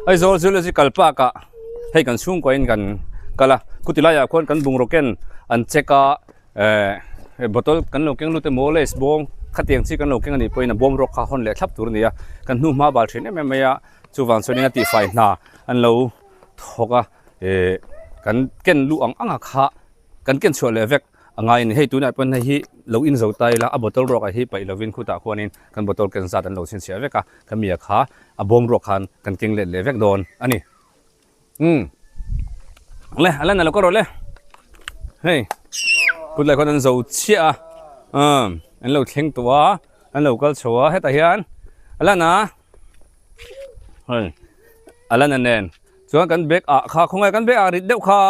Aizawl Zoological Park ah hei kan chhungkua in kan kal a khuti laiah khuan kan bungraw ken an check a ehh bottle kan lo keng lut emaw lace bawng khatiang chi kan lo keng anih pawhin a bawm rawk kha hawn leh thlap tur a ni a kan hnu hma bal thin em em mai a chuvang chuanin a tihfai hna an lo thawk a ehh kan ken luh ang ang a kha kan ken chhuah leh vek. A ngai a ni. Hei tunah pawn hei hi lo in zo ta ila a bottle ruak ah hi paih lovin khutah khuanin kan bottle ken zat an lo chhinchhiah vek a, khami ah kha a bawm ruak khan kan keng let leh vek dawn a ni. Umm le a lan a lo ka rawh le hei kut lai khuan an zo chiah a umm an lo thleng tawh a an lo kal chho a hetah hian a lan a hei a lan a nen chuan kan bag ah kha khawngaih kan bag ah rit deuh kha.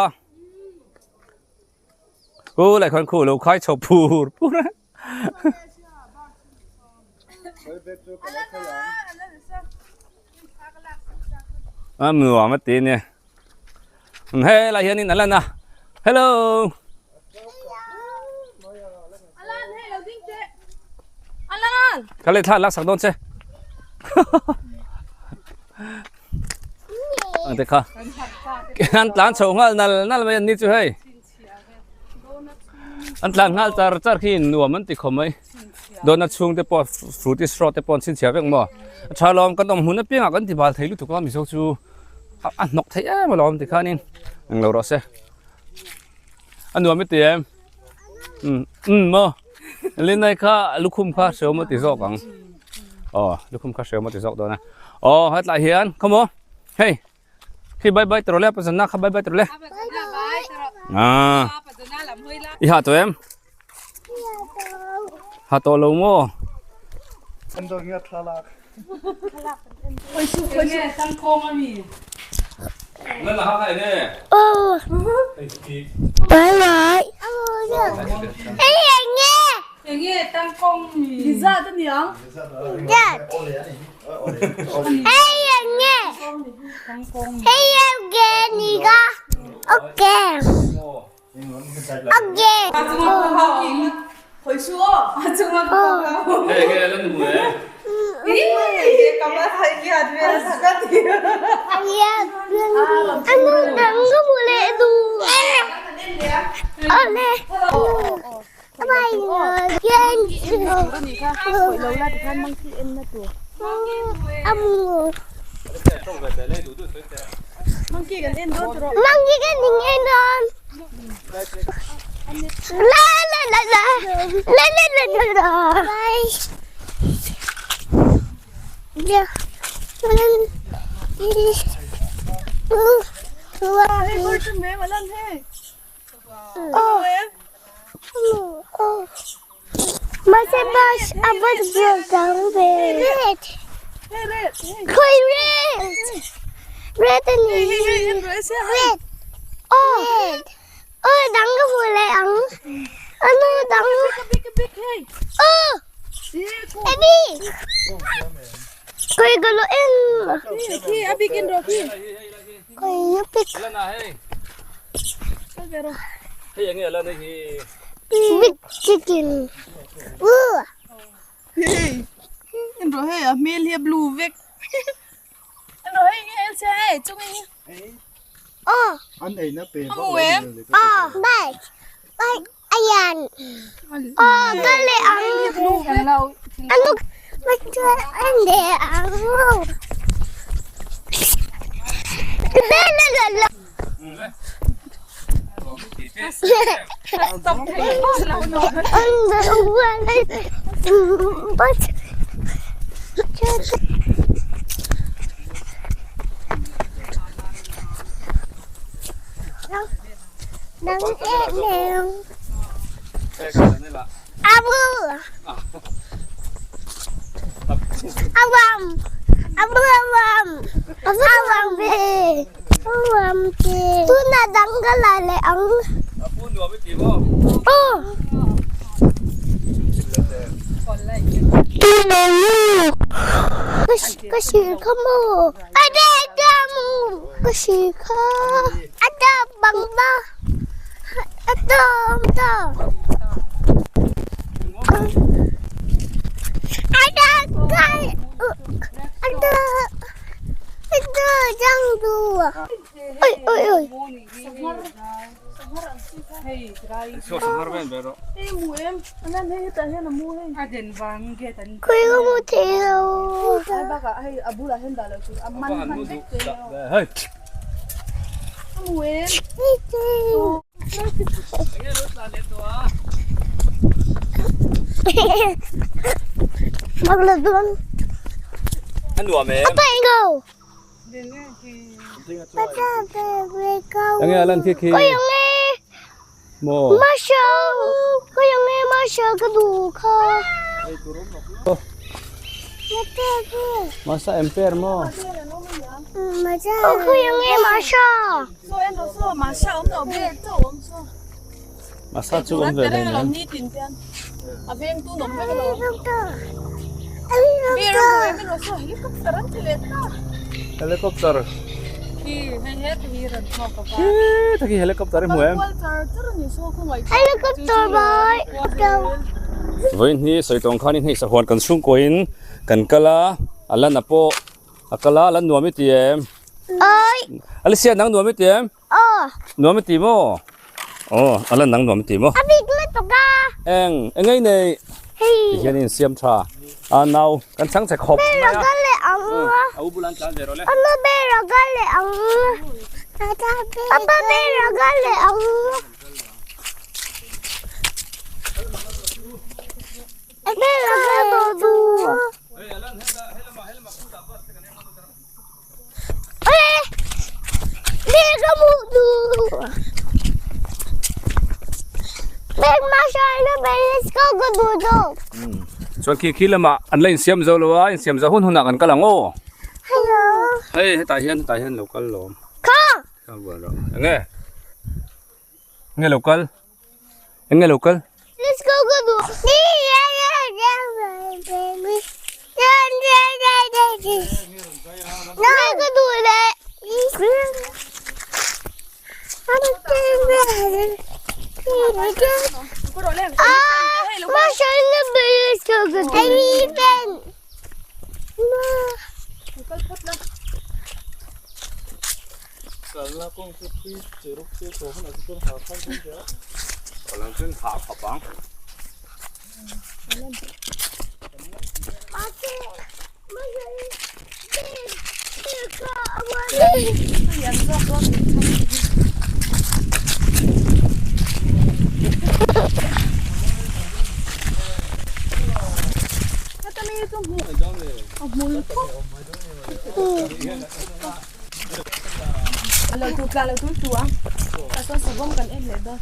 Khu lai khuan khu lo khai chho phur phur a. A nuam a ti nia. Helai hianin a lan a. Hello. Ka leh thla lak sak dawn che. Ang te kha. An tlan chho nghal nal nal mai an ni chu hei. An tlan nghal char char khi nuam an ti khawp mai. Donut chhung te pawh fruity straw te pawh an chhinchhiah vek maw. A tha lawm kan awm hun apiangah kan ti bal thei lutuk a mizo chu a hnawk thei em alawm tikhanin englo rawh se. A nuam i ti em? Um um maw Linai kha lukhum kha hreu maw ti zawk ang. Aw lukhum kha hreu maw ti zawk dawn a. Aw hetlai hian khawmaw hei khi bye bye tawh le pazana kha bye bye tawh le. Ah i ha tawh em? Ha tawh lo maw? A nuam em? Enge a lan khi khi? Maw? Masa emper maw? Masa chu awm ve hle nen. Helicopter. Khi taki helicopter i hmu em? Helicopter bai. Vawiin hi sawi tawng khanin hei sahuan kan chhungkawiin kan kal a, a lan a pawh a kal a, a lan nuam i ti em? Oi. Alicia nang nuam i ti em? Aw. Nuam i ti maw? Aw, a lan nang nuam i ti maw? A bik lutuk a. Eng, eng ei nei? Hei. Tihian in siam tha. A nau, kan chhang che khawp mai a. Bera ka leh ang. A u bulan tlan ve rawh le. Apa bera ka leh ang. Apa bera ka leh ang. Bera ka du. Chuan khi khi lamah an la insiam zo lo a, insiam zo hun hunah kan kal ang aw. Hei hetah hian hetah hian lo kal lawm. Enge? Enge lo kal? Enge lo kal? Let's go go go. Kalna kawng chu thui che ruk che thaw hunah chu chuan har phal dawn che a. Aw lang chuan hah khawp ang. Lo tu tla lo tu tu a. Ta chuan savawm kan en leh dawn.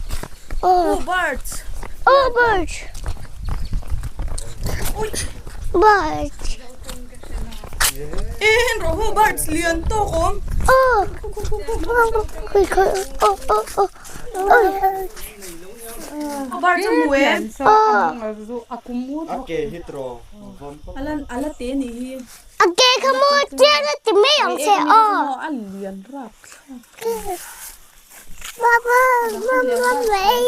Oh birds. Oh birds. Birds. En rawh ho birds lian tawk awm. Oh. Oh oh oh. Oh birds a hmu em? Oh. Ala ala te ni hi. A ke kha maw chian a ti mai ang che aw. A lian rap thlak. Mama mama mei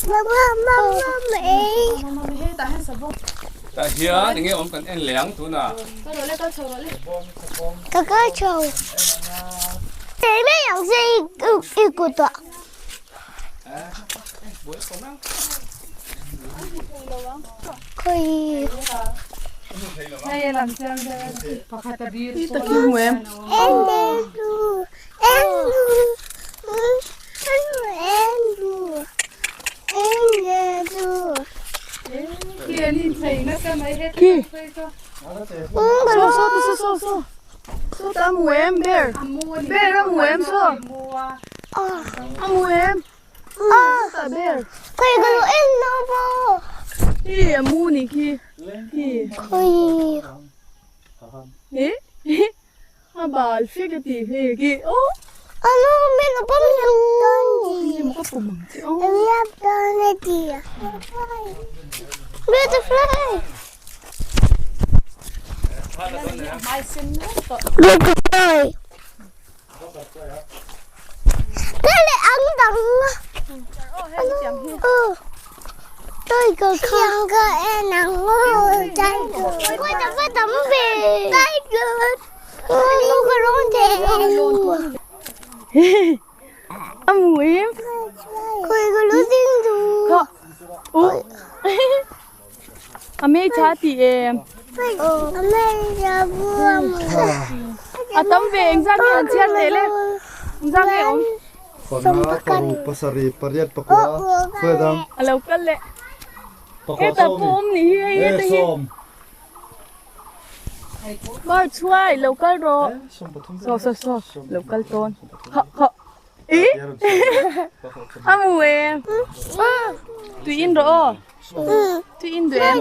mama mama mei. Tah hian enge awm kan en leh ang tunah. Ka kal chho. Ti mai ang che i kut ah. Khawi. Khawi ka lu en lo pawh. Khawi. Alo min a pawm lu. Butterfly. Butterfly. Cái này ăn đắng. Tiger cái nắng. Tiger. Quay tập với tấm về. Tiger. A mui a mei tha ti em a tam ve engzat nge an chhiar teh le engzat nge awm Panga paruk pasarih pariat pakua khawi dang a lo kal leh heta pawh awm ni hi hei heta hi Bar chhuai lo kal rawh saw saw saw lo kal tawn hah hah ih a mu em tui in rawh aw tui in duh em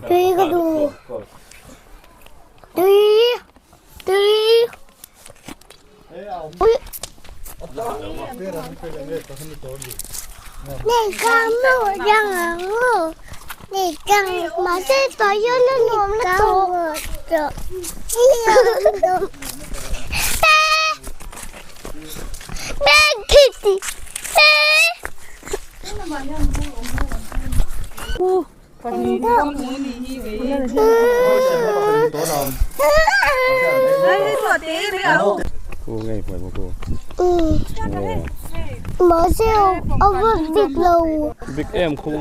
Tui ka duh. Tui. Tui. Ui. Nei ka mu yang ang Nei kang ma se to yo na nuam la to. Big em khu.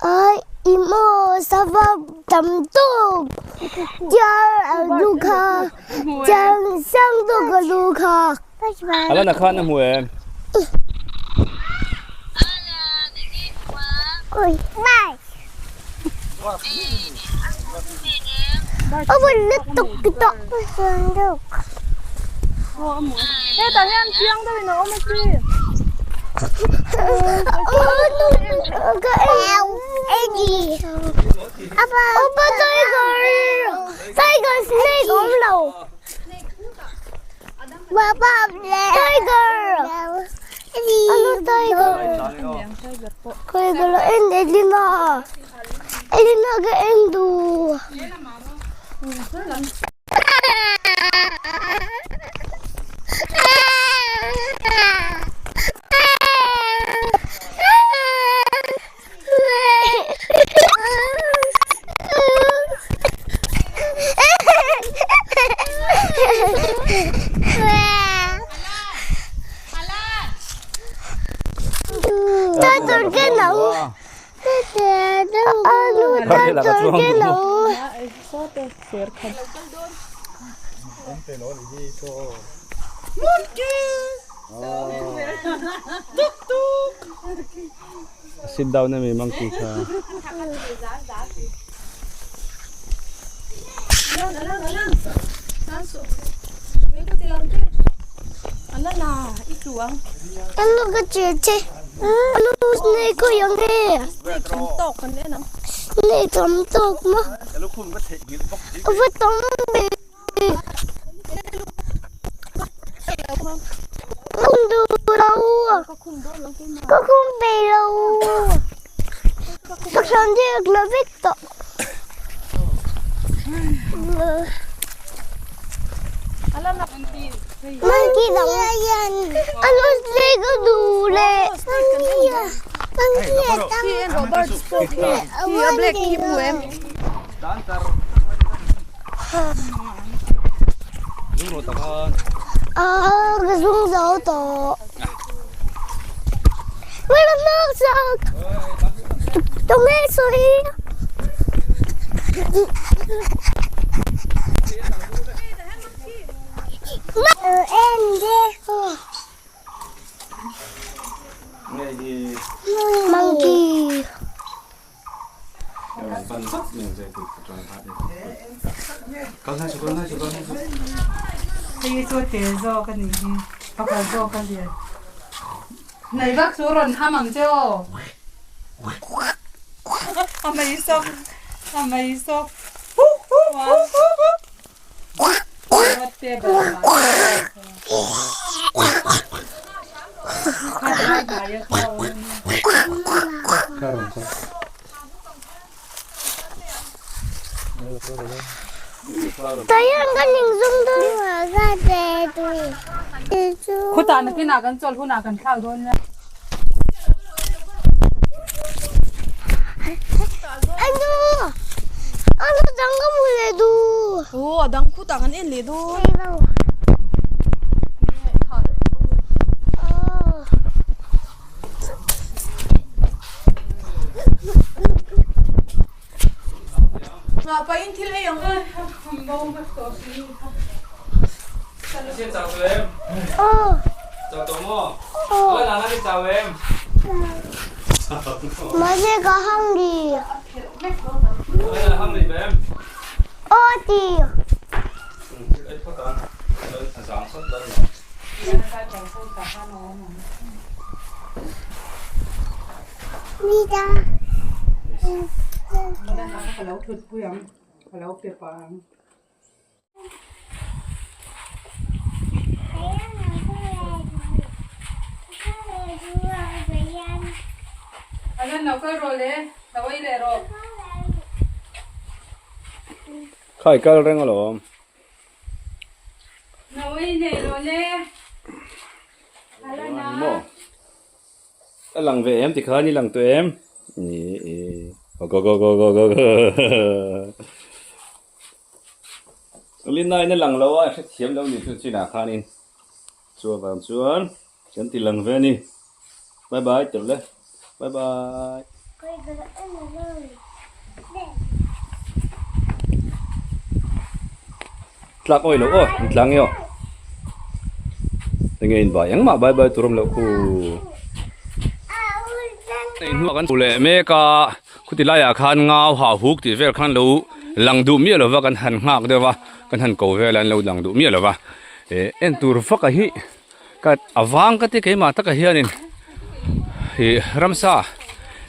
Ai imo sava tam tuk chang kha chang sang tu ka lu kha. Ala na khan na hmu em. Ui bye. Ôi lít tục cái tọ. Hetah hian chiang deuhin a awm a chi. Ôi cái gì? Appa tiger. Tiger snake awm lo. Tiger. Ano tiger? Tiger en Elina. Elina ka endu. Sit down na mi monkey kha. Ano ka cheche? Ano snake ko yung eh? Snake tam tok mo. Ava tam be. Không đủ đâu. Có không về đâu. Các con được nó biết to. Monkey dong. Ano snake ko dule. Monkey. Monkey. Robert spoke hi a black hi hmu em. À, cái xuống gió tổ. Wala nước sao? Tôi nghe suy. Em đi. Monkey. Hei chu te zawk a nih hi pakhat zawk a lian nei vak chu rawn ham ang che aw a mei sawk a mei sawk Khutah nakinah kan chawl hunah kan thlak dawn nia. Aw a dang khutah kan en leh dawn. Ngah pahin thil ei ang u. Ka lo thut pui ang, ka lo pe pah ang. Alan lo kal rawh le, lo ei leh rawh. Khai kal reng alawm. Lo ei leh rawh le. Alana. A lang ve em tikhan i lang tawh em? Ni e. Go go go go go go. Lina in a lang lo a, hrethiam lo ni chu chinah khanin chu avang chuan kan ti lang ve a ni. Bye bye tirh le. Bye bye. Tlak awih loh aw, in tlang e aw. Enge in bai engmah bai bai tur awm loh khu. Hnuah kan leh mek a, khuti laiah khan ngau hah huk tih vel khan lo lang duh miah lova kan han nghak deuh a, kan han ko vel a an lo lang duh miah lova. Eh en tur vak a hi ka a vang ka ti keimah takah hianin ih ramsa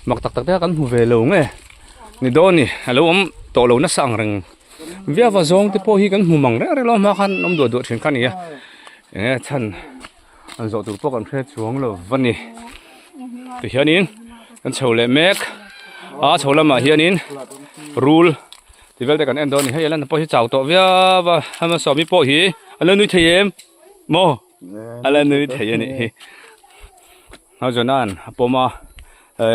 mak tak tak te kha kan hmu ve lo nge ni dawn ni a lo awm tawh lo nasa ang reng. Viava zawng te pawh hi kan hmu mang reng reng lo a hma khan awm duah duah thin kha a ni a eng nge chhan an zawh tur pawh kan hre chuang lo va ni tihianin kan chho leh mek a chho lamah hianin rul tih vel te kan en dawn a ni hei a lan pawh hi chau tawh viau a hama sawmi pawh hi a la nui thei em maw a la nui thei a nih hi Hauzanan a pawm a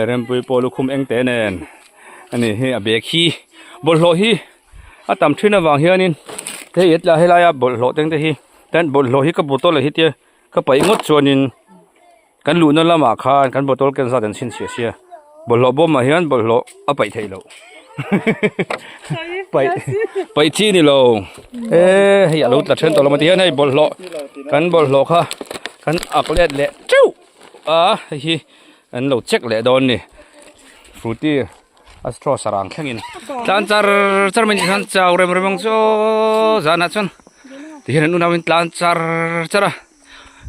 Rempui pawh lukhum eng teh nen a ni hi a bag hi bawlhhlawh hi a tam thin avang hianin hei hetlai helaia bawlhhlawh teng te hi chuan bawlhhlawh hi ka bottle ah hi tia ka paih ngawt chuanin kan luhna lamah khan kan bottle ken zat an chhinchhiah sia bawlhhlawh bawmah hian bawlhhlawh a paih theih loh paih paih chi ni lo e hei a lo tla then tawh lo maw tihian hei bawlhhlawh kan bawlhhlawh kha kan ak let leh teuh a hei hi an lo check leh dawn ni frooti astro sarang thlengin tlan char char mai ni khan chau rem rem ang chu zanah chuan tihian an unauin tlan char char a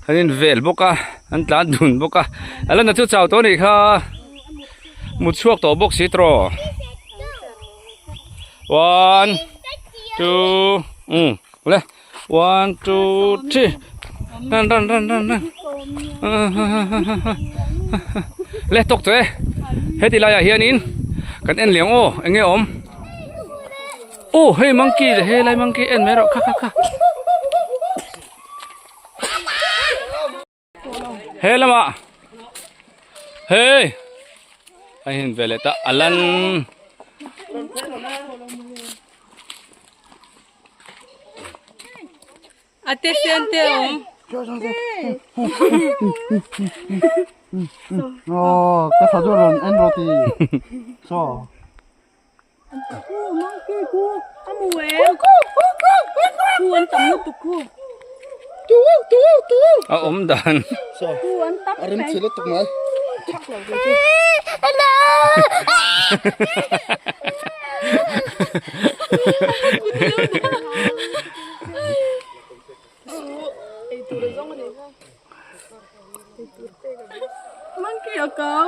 an in vel bawk a an tlan dun bawk a a lan na chu chau tawh a nih kha mut chhuak tawh bawk si tawh one two um le one two three run run run run run le tawk tawh e heti laiah hianin kan en leh ang aw eng nge awm. Aw hei monkey le helai monkey en mai rawh kha kha kha he lamah hei a hin ve leh ta a lan A te sen te a awm. Aw ka tha chu rawn en rawh ti saw. A awm dan. A rem thil lutuk mai. Monkey a kau.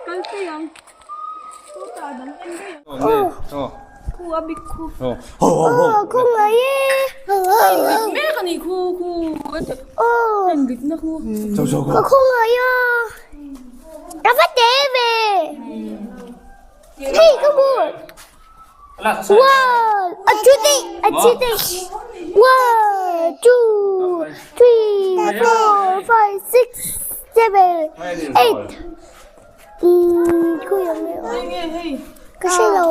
Kal phei ang. Khu a bik khu. Ho ho ho. Oh, khawngaih e. Mek a ni khu khu. Oh. En dik na khu. Ka khawngaih a. Ka va te ve. Hei ka hmu. One, a two three, a two three. One, two, three, four, five, six, seven, eight. Umm khawi ang nge aw ka hre lo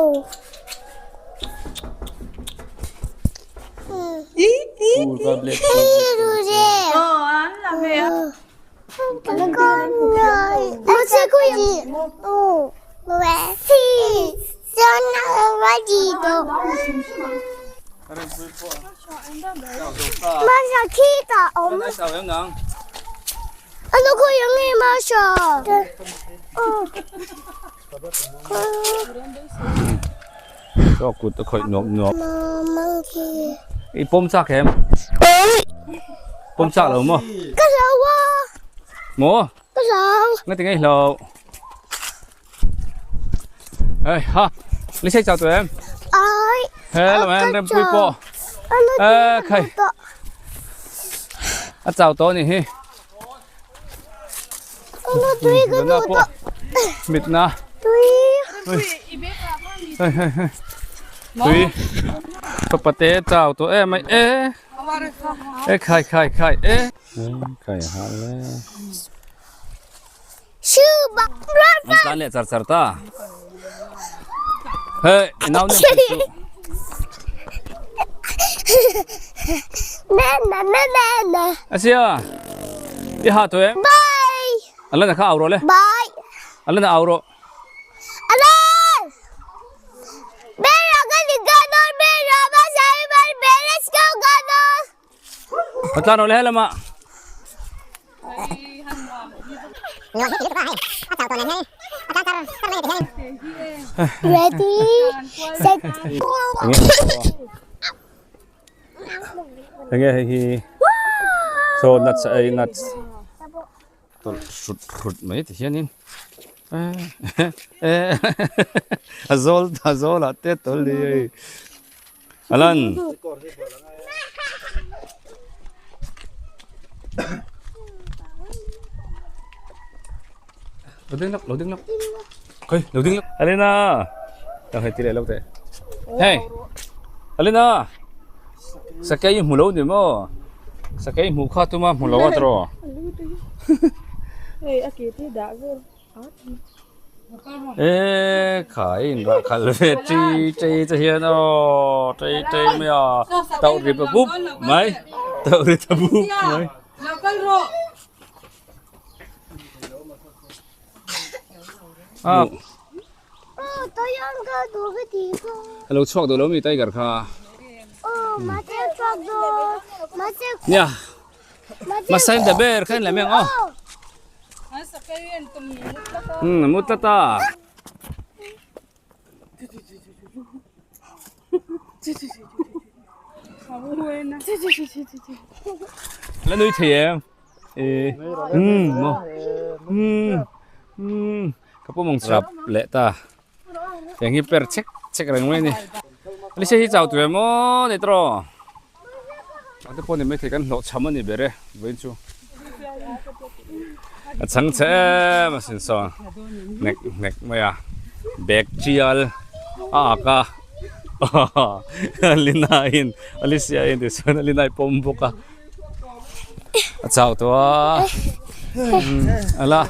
Ano khawi ang nge Masha Chaw kut a khawih nuam nuam. I pawm chak em? Pawm chak lo maw? Ka hlau a. Maw? Ka hlau. Nga ti ngei hlau. Ê ha. Lý xe chào tụi em. Ai. He làm em đem pui po. Ê khai. A chào to ni hi. Nuna pawh mitna tui fapa te chau tawh em mai e e khai khai khai e khai ha le an tlan leh char char ta hei i nau nem pui chu a sia i ha tawh em Alana kha au rawh le. Bye. Alana au rawh. Alan! Bera ka ni ganon bera ba sai bar bera go ganon. Patlan rawh le helama. Ready, set, go. Enge hei hi so nuts ei nuts tawlh hrut hrut mai ti hianin a zawl a zawl ah te tawlh ni hei a lan lo ding lawk lo ding lawk khawi lo ding lawk Alina tang hei ti leh lo teh hei Alina sakei i hmu lo ni maw sakei hmuh kha tuma hmu lo a tawh hei a ke te dah vel e khai in rah khalh ve chi chei che hian aw chei chei mai a tauh ri pa bup mai tauh ri ta bup mai. A lo chhuak duh lo mi tiger kha. Nia. Masain the bear kha en lem ang aw. Um mut tlat a. La nui thei em. E um maw um um ka pawm ang chap leh ta tiang hi per chek chek reng mai a ni Alicia hi chau tur em aw ni tawh a te pawh ni maithei kan hlawh chham a ni ber e vawiin chu a chhang chhe em a sin sawn hnek hnek mai a bag tial a ak a Alina in Alicia in tichuan Alina i pawm bawk a. A chau tawh a ala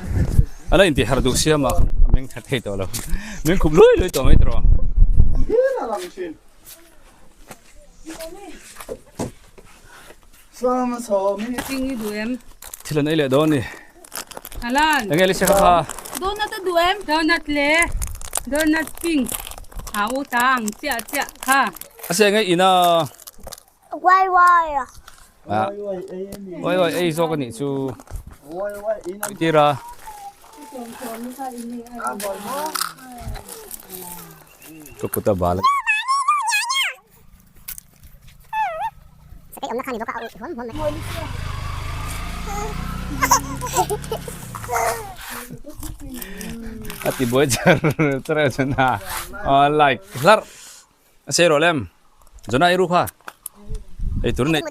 ala intih harh duh siam a a meng tha thei tawh lo meng khup lui lui tawh mai tawh thil an ei leh dawn a ni enge lisa kha donut a duh em donut le donut pink a u ta ang chiah chiah kha a se enge ina Wai wai a. Wai wai ei zawk a nih chu. Tir a. Ka kut a bal. A ti buai char char a chuan a like hlarh. A sei rawh lem. Jonah i ru kha. Ei tur nei.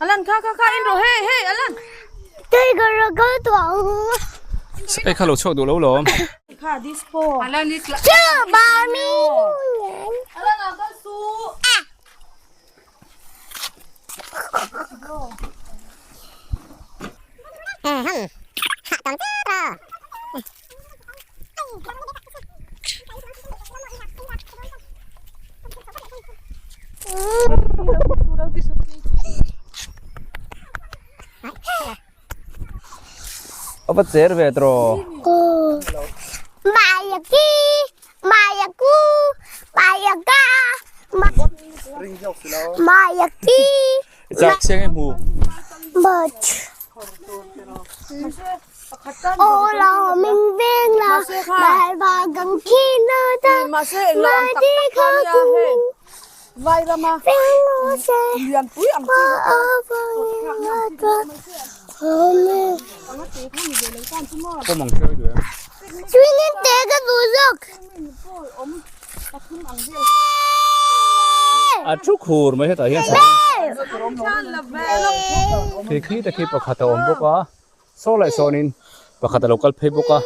Alan kha kha kha in rawh hey hey Alan. Ei kha lo chhuak duh lo lawm. Kha disco. Alan ni tla. Alan a kal su. A va cher ve tawh. Chak chiang e hmu. Pawm ang chiang i duh em? A thu khur mai hetah hian khi khi te khi pakhat a awm bawk a saw leh sawnin pakhat a lo kal phei bawk a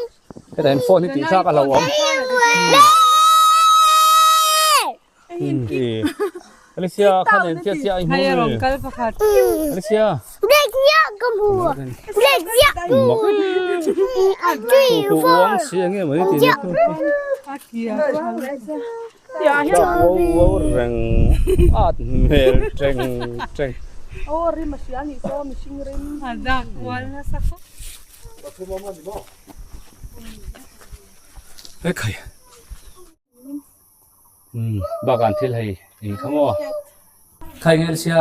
hetah hian phone hi tih thlak a hlauhawm Alicia kha nen chiah chiah a inhmu a ni Alicia Khuh uang si enge mai tih ni Uau uau reng at hmel teng teng. Ekhai. Umm bakah an thil hei eng kha maw khai nge sia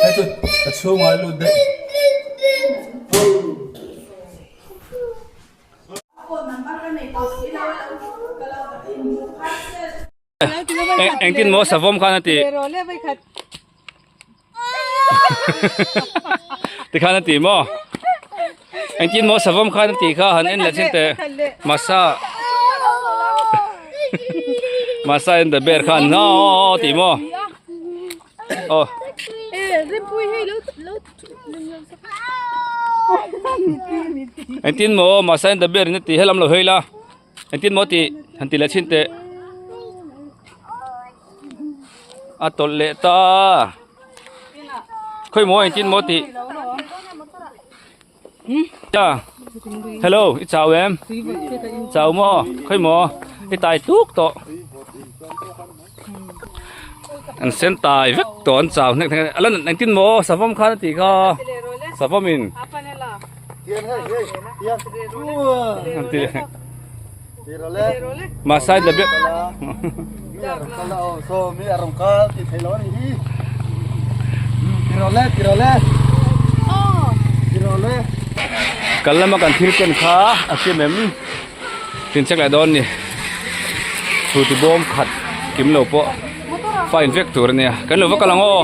hei chu a chhungah a lut daih. Engtin maw savawm khan a ti tikhan a ti maw engtin maw savawm khan a ti kha han en leh chin teh masa masa in the bear khan aw ti maw aw engtin maw masa in the bear in a ti helam lo hawi la. Engtin maw tih han ti leh chhin teh. A tawlh leh ta. Khawi maw engtin maw tih. Ya. Hello, i chau em? Chau maw? Khawi maw? I tai tuk tawh. An sen tai vek tawh an chau hnek hnek. Alan engtin maw savawm khan a tih kha. Savawm in. Masai la bek. Kal lama kan thil ken kha a hriam em tin check leh dawn ni chhuti bawm khat kim lo pawh fine vek tur ania kan lo va kal ang aw.